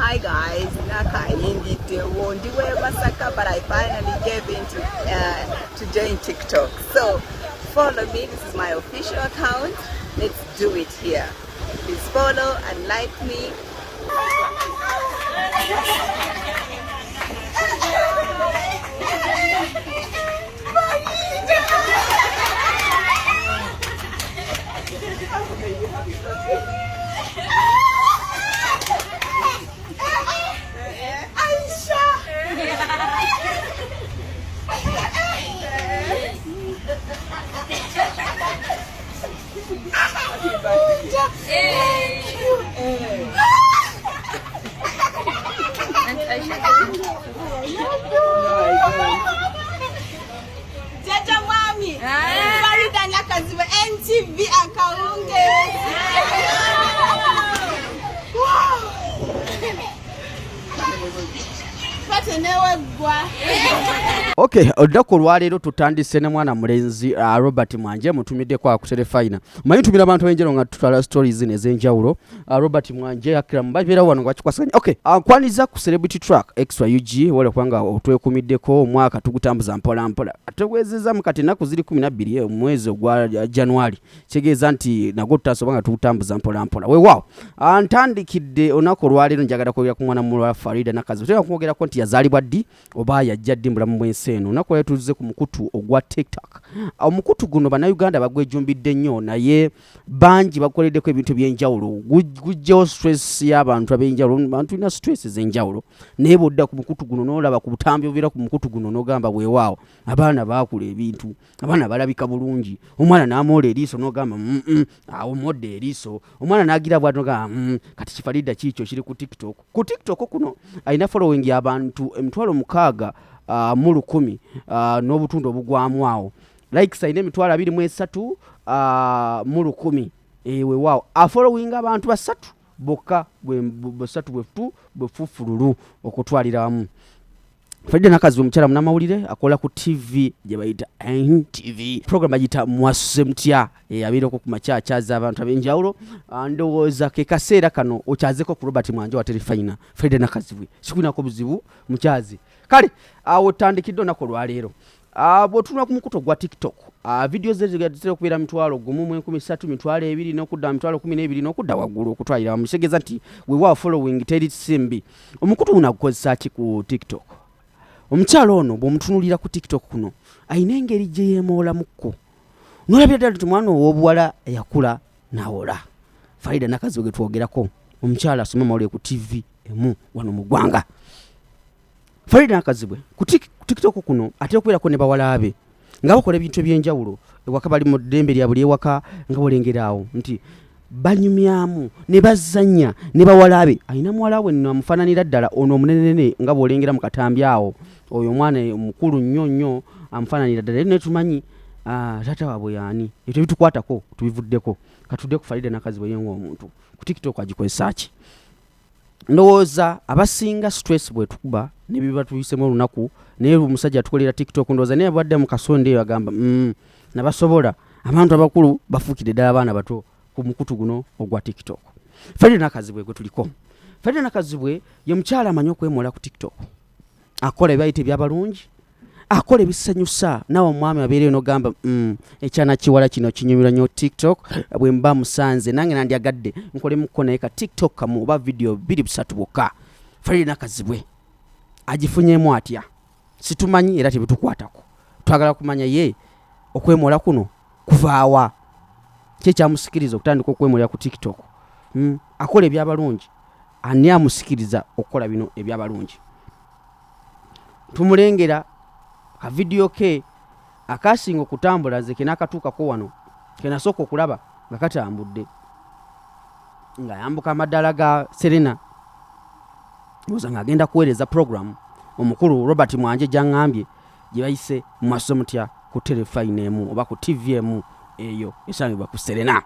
Hi guys, nakayingiddewo ndi we Masaka, but I finally gave in to join TikTok. So follow me, this is my official account. Let's do it here. Please follow and like me. Jjajja mwami Farida Nakazibwe NTV akawungeezi. Okay, olunaku olwaleero tutandise ne mwana mulenzi Robert Mwanje mutumiddeko ku terefayina. Manyi tumira abantu ab'enjawulo nga tutwala stories zino ez'enjawulo. Robert Mwanje Akram babeera wano nga bakikwasaganya. Okay, nkwaniza ku Celebrity Track Extra UG wala kubanga otwekumiddeko omwaka tugutambuza mpola mpola. Tuwezezza kati ennaku ziri 12 omwezi ogwa January. Kitegeeza nti nagwo tutasobola nga tugutambuza mpola mpola. Weewaawo, ntandikidde olunaku olwaleero njagala kwogera ku mwana muwala Farida Nakazibwe. Tutera kwogerako nti yazaalibwa ddi oba yajja ddi mu bulamu bw'ensi eno. Olunaku olwaleero tuzze ku mukutu ogwa TikTok. Omukutu guno Bannayuganda bagwejumbidde nnyo naye bangi bakoleddeko ebintu eby'enjawulo. Guggyewo stress y'abantu ab'enjawulo. Abantu tulina stress ez'enjawulo naye bw'odda ku mukutu guno n'olaba ku butambi obubeera ku mukutu guno n'ogamba weewaawo abaana baakula ebintu, abaana balabika bulungi. Omwana n'amoola eriiso n'ogamba awo modde eriiso. Omwana n'agira bw'ati n'ogamba kati kifarida kiikyo kiri ku TikTok. Ku TikTok kuno alina following y'abantu 60,000 mu lukumi n'obutundu obugwamu awo. Likes alina 23,000 mu lukumi. Weewaawo afollowing abantu basatu bokka basatu bwefu bwefufululu okutwalira wamu. Farida Nakazibwe omukyala munnamawulire akola ku TV gye bayita NTV. Program bagiyita Mwasuze Mutya, abeerako ku makya akyaza abantu ab'enjawulo. Ndowooza ke kaseera kano okyazeko ku Robert Mwanje wa Terefayina. Farida Nakazibwe sikulinako buzibu mukyazi. Kale awo tutandikidde olunaku olwaleero. Bw'otunula ku mukutu ogwa TikTok, vidiyo ze zitera okubeera 1,000, 1,300, 20,000 n'okudda 12,000 n'okudda waggulu okutwalira wamu. Kitegeeza nti weewaawo following teri simbi. Omukutu guno agukozesa ki ku TikTok? Omukyala ono bw'omutunuulira ku TikTok kuno alina engeri gye yeemoolamukko. N'olabira ddala nti omwana ow'obuwala yakula n'awola. Farida Nakazibwe gwe twogerako, omukyala asoma amawulire ku TV emu wano mu ggwanga. Farida Nakazibwe ku TikTok kuno atera okubeerako ne bawala be nga bakola ebintu eby'enjawulo ewaka, bali mu ddembe lya buli ewaka nga bolengera awo nti banyumyamu ne bazannya ne bawala be. Alina muwala we nno amufaananira ddala ono omunenene nga bw'olengera mu katambi awo, oyo omwana omukulu nnyo nnyo amufaananira ddala. Naye tumanyi taata waabwe y'ani, ebyo tebitukwatako tubivuddeko. Katudde ku Farida Nakazibwe ye ng'omuntu ku TikTok agikozesa ki? Ndowooza abasinga stress bwetukuba ne biba tuyisemu olunaku, naye omusajja atukolera TikTok ndowooza naye abadde mu kasonda eyo agamba nabasobola abantu abakulu bafuukidde ddala abaana bato ku mukutu guno ogwa TikTok. Farida Nakazibwe gwe tuliko. Farida Nakazibwe ye mukyala amanyi okwemoola ku TikTok, akola ebyayita ebyabalungi, akola ebisanyusa. Naawe omwami abeereyo n'ogamba ekyana kiwala kino kinyumirwa nnyo TikTok, bwe mba musanze nange nandyagadde nkolemuko naye ka TikTok kamu oba vidiyo bbiri busatu bwokka. Farida Nakazibwe agifunyeemu atya? Situmanyi era tebitukwatako, twagala kumanya ye okwemoola kuno kuvaawa, ki ekyamusikiriza okutandika okwemolera ku TikTok? Akola ebyabalungi, ani amusikiriza okukola bino ebyabalungi? Tumulengera ka vidiyo ke akasinga okutambula, nze ke naakatuukako wano ke nasooka okulaba nga katambudde ng'ayambuka amadaala ga Serena, ndowooza ng'agenda kuweereza program omukulu Robert Mwanje gy'aŋŋambye gye bayise Mwasuze Mutya ku terefayina emu oba ku TV emu eyo esangibwa ku Serena.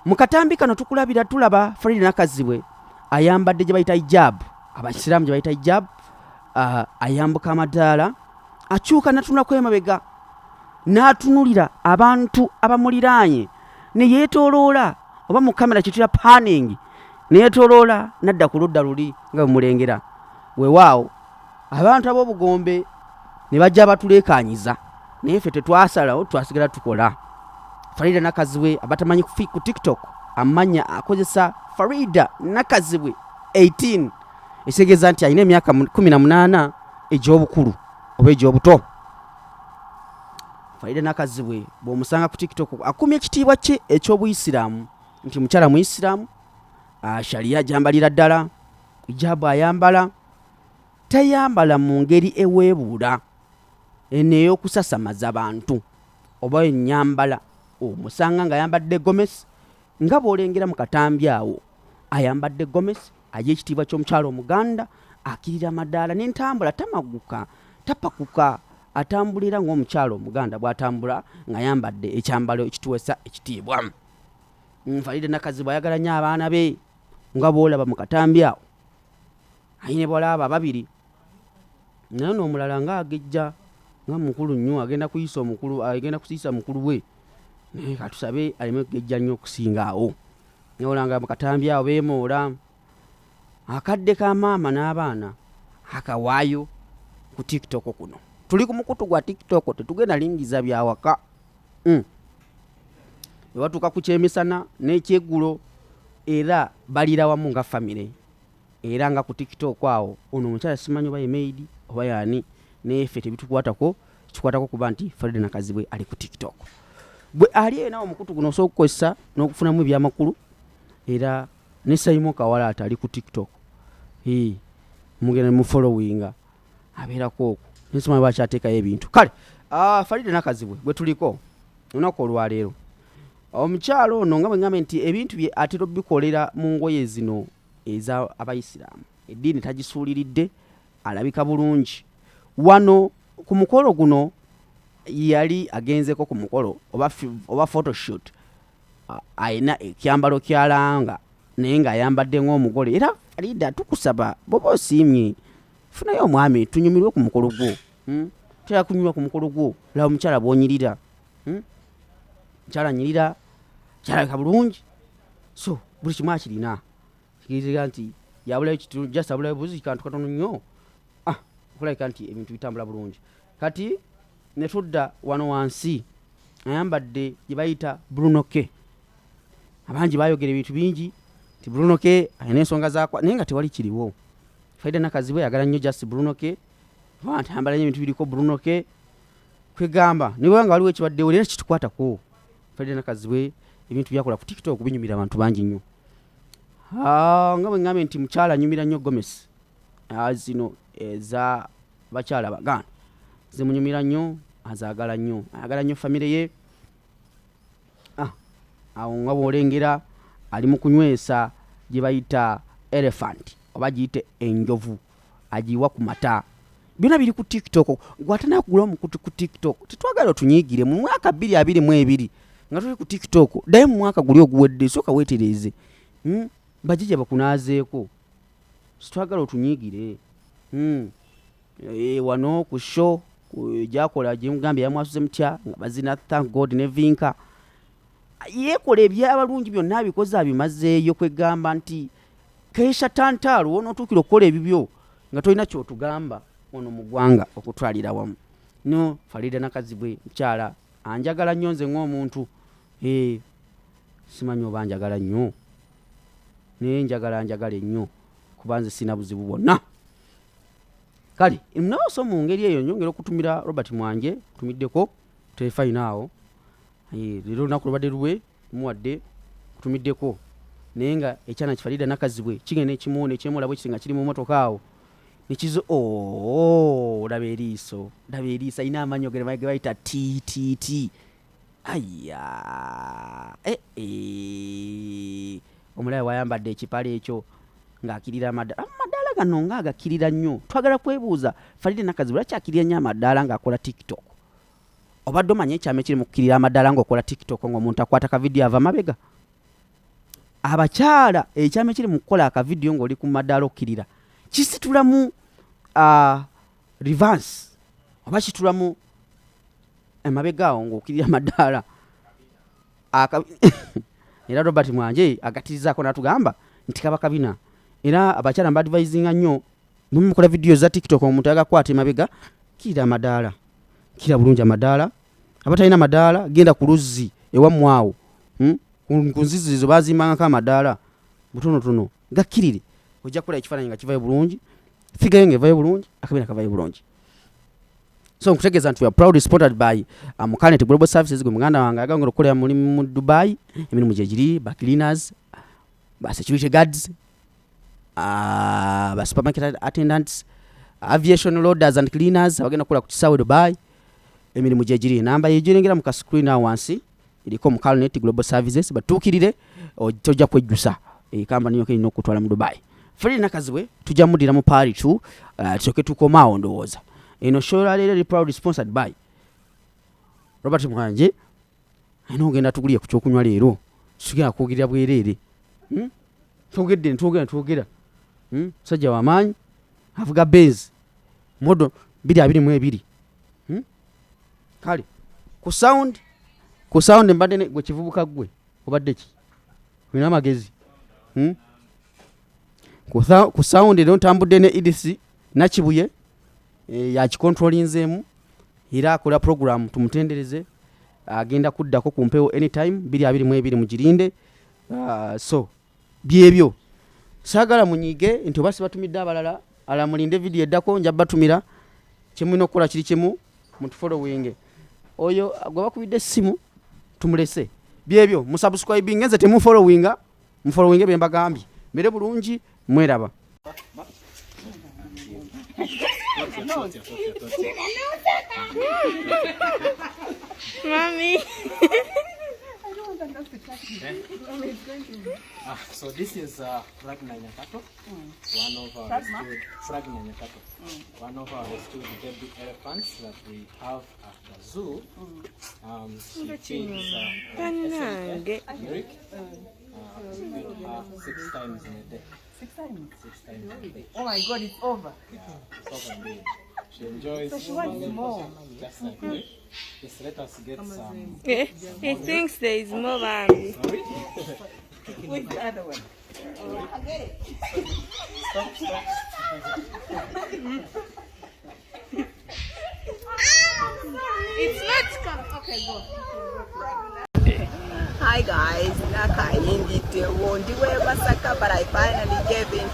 Mu katambi kano tukulabira tulaba Farida Nakazibwe ayambadde gye bayita hijab, Abasiraamu gye bayita hijab, ayambuka amadaala, akyuka n'atunulako emabega n'atunulira abantu abamuliraanye ne yeetooloola oba mu kamera kye tuyita panning. Neyetoloola nadda ku ludda luli nga bwe mulengera. Weewaawo abantu ab'obugombe ne bajja batuleekaanyiza naye ffe tetwasalawo twasigala tukola. Farida Nakazibwe abatamanyi ku TikTok amannya akozesa Farida Nakazibwe 18 ekitegeeza nti alina emyaka 18 egy'obukulu oba egy'obuto. Farida Nakazibwe bw'omusanga ku TikTok akumya ekitiibwa kye eky'obuyisiraamu nti mukyala muyisiraamu, sharia gyambalira ddala, hijaabu ayambala, tayambala mu ngeri eweebuula eno ey'okusasamaza bantu oba ennyambala. Omusanga ng'ayambadde gomesi nga bw'olengera mu katambi awo, ayambadde gomesi ay'ekitiibwa ky'omukyala Omuganda, akirira amadaala n'entambula, tamaguka, tapakuka, atambulira ng'omukyala Omuganda bw'atambula ng'ayambadde ekyambalo ekituweesa ekitiibwa. Farida Nakazibwe ayagala nnyo abaana be nga bw'olaba mu katambi awo. Alina bawala abo ababiri naye n'omulala ng'agejja nga mukulu nnyo agenda kuyisa omukulu agenda kuyisa mukulu we naye katusabe aleme kugejja nnyo okusinga awo. Naye olanga mu katambi awo beemoola akadde ka maama n'abaana akawaayo ku TikTok kuno. Tuli ku mukutu gwa TikTok tetugenda lingiza byawaka. Bwe batuuka ku kyemisana n'ekyeggulo era baliira wamu nga famire. Era nga ku TikTok awo ono omukyala simanyi oba ye maid oba yaani naye ffe tebitukwatako kikwatako kuba nti Farida Nakazibwe ali ku TikTok. Gwe ali eyo nawe omukutu guno osobola okukozesa n'okufunamu ebyamakulu era ne Saimo Kawalaata ali ku TikTok. Hee, mugenda ne mufollowinga abeerako okwo naye simanyi oba akyateekayo ebintu. Kale Farida Nakazibwe gwe tuliko olunaku olwaleero. Omukyala ono nga bwe ngambye nti ebintu bye atera obikolera mu ngoye zino eza abayisiraamu eddiini tagisuuliridde alabika bulungi wano ku mukolo guno yali agenzeko ku mukolo oba, oba photoshoot alina ekyambalo kyalanga naye ng'ayambadde ng'omugole era Farida tukusaba bwoba osiimye funayo omwami tunyumirwe ku mukolo gwo hmm? Tutera kunyumirwa ku mukolo gwo laba omukyala bw'onyirira hmm? Mukyala nyirira kyalabika bulungi so buli kimu akirina kigezeka nti yabulayo kitu just abulayo buzi kantu katono nnyo okulabika nti ebintu bitambula bulungi. Kati ne tudda wano wansi ayambadde gye bayita Bruno K. Abangi bayogera ebintu bingi nti Bruno K alina ensonga zakwa naye nga tewali kiriwo. Farida Nakazibwe ayagala nnyo just Bruno K, oba nti ayambala nnyo ebintu biriko Bruno K, kwegamba ne bweba nga waliwo ekibaddewo leero kitukwatako. Farida Nakazibwe ebintu byakola ku TikTok binyumira abantu bangi nnyo. Nga bwe ngambye nti mukyala anyumira nnyo gomesi zino eza bakyala baganda zimunyumira nnyo, azaagala nnyo, ayagala nnyo famire ye. Awo nga bw'olengera ali mu kunywesa gye bayita elephant oba giyite enjovu agiwa ku mata. Byonna biri ku TikTok. Gwe atanaba kugula omukutu ku TikTok tetwagala otunyiigire mu mwaka 2022 nga tuli ku TikTok. Ddayo mu mwaka guli oguwedde sooka weetereeze. Bajjajja bakunaazeeko. Sitwagala otunyiigire. Wano ku show gyakola gye mugambye yamwasuze mutya nga bazina thank God ne Vinka. Yeekola ebyabalungi byonna abikoze abimazeeyo kwegamba nti Keisha Tantaalo w'onootuukira okukola ebibyo nga tolina ky'otugamba wano mu ggwanga okutwalira wamu. No Farida Nakazibwe mukyala anjagala nnyo nze ng'omuntu. Simanyi oba njagala nnyo naye njagala njagala ennyo kuba nze sirina buzibu bwonna. Kale nooso mu ngeri eyo nyongera okutumira Robert Mwanje tumiddeko terefayina awo. Leero olunaku lubadde lulwe muwadde kutumiddeko naye nga ekyana ki Farida Nakazibwe kigenda ekimuwona ekyemoola bwe kiti nga kiri mu mmotoka awo nekizo oh, laba eriiso laba eriiso alina amanyo ge bayita ttt aya omulabe wayambadde ekipale ekyo ng'akirira amadaala amadaala gano ng'agakirira nnyo twagala kwebuuza Farida Nakazibwe lwaki akirira nnyo amadaala ng'akola TikTok. Obadde omanyi ekyama ekiri mu kukirira amadaala ng'okola TikTok ng'omuntu akwata ka vidiyo ava mabega? Abakyala ekyama ekiri mu kukola akavidiyo ng'oli ku madaala okukirira kisitulamu reverse oba kitulamu emabega awo ng'okirira amadaala. Era Robert Mwanje agatirizaako n'atugamba Nti kaba kabina. Era abakyala mbadvisinga nnyo, bwemukola vidiyo za TikTok, omuntu agakwata emabega, kirira amadaala, kira bulungi amadaala. Abatalina madaala, genda ku luzzi ewammwe awo, Ku nzizi ezo bazimbangako amadaala butonotono, gakkirire, ojja kukola ekifaananyi nga kivayo bulungi, figayo nga evayo bulungi, akabina kavayo bulungi. So nkutegeeza nti we are proudly supported by Mukanet Global Services. Gwe muganda wange agangera okukolera mulimu mu Dubai, emirimu gyegiri ba cleaners, ba security guards, ba supermarket attendants, aviation loaders and cleaners, abagenda kukola ku kisaawe Dubai, emirimu gyegiri. Namba yegirengera mu ka screen awo wansi eriko Mukalnet Global Services, batuukirire, tojja kwejjusa. Kampani yokka erina okutwala mu Dubai. Fred Nakazibwe tujja muddira mu paari tu, tusooke tukomaawo. Ndowooza eno show leero eri proud sponsored by Robert Mwanje. Alina ogenda tugulye ku kyokunywa leero, tugenda kwogerera bwereere. Twogedde ntwogera ntwogera. Musajja wamaanyi, avuga Benz model 2022. Kale ku sound mbadde gwe kivubuka, gwe obadde ki, olina amagezi. Ku sound ero ntambudde ne Edith Nakibuye, yakikontrolinzeemu era akola program, tumutendereze. Agenda kuddako ku mpewo anytime 2022, mugirinde. So byebyo, saagala munyige nti oba sibatumidde abalala ala, mulinde vidiyo eddako, nja batumira. Kyemulina okukola kiri kimu, mutufollowinge. Oyo gwe bakubidde essimu tumulese. Byebyo, musubscribinge, nze temufollowinga, mufollowinge bye mbagambye. Mbere bulungi, mweraba. Mommy. Ah, so this is Ragna Nyakato, one of our rescued Ragna Nyakato, one of our rescued baby elephants that we have at the zoo. She feeds on Bannange. SLA milk. We feed her six times in a day. Six times. Six times in a day. Oh my God, it's over. Yeah, it's over indeed. She enjoys. So she wants more. Just like me. Yes, let us get some. He thinks there is more, Bambi. Sorry. With the other one. Stop, stop. It's not come. Okay, go. Hi guys, nakayingiddewo, ndi w'e Masaka, but I finally gave in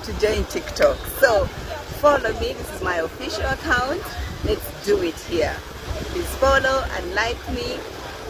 to join TikTok. So follow me, this is my official account. Let's do it here. Please follow and like me.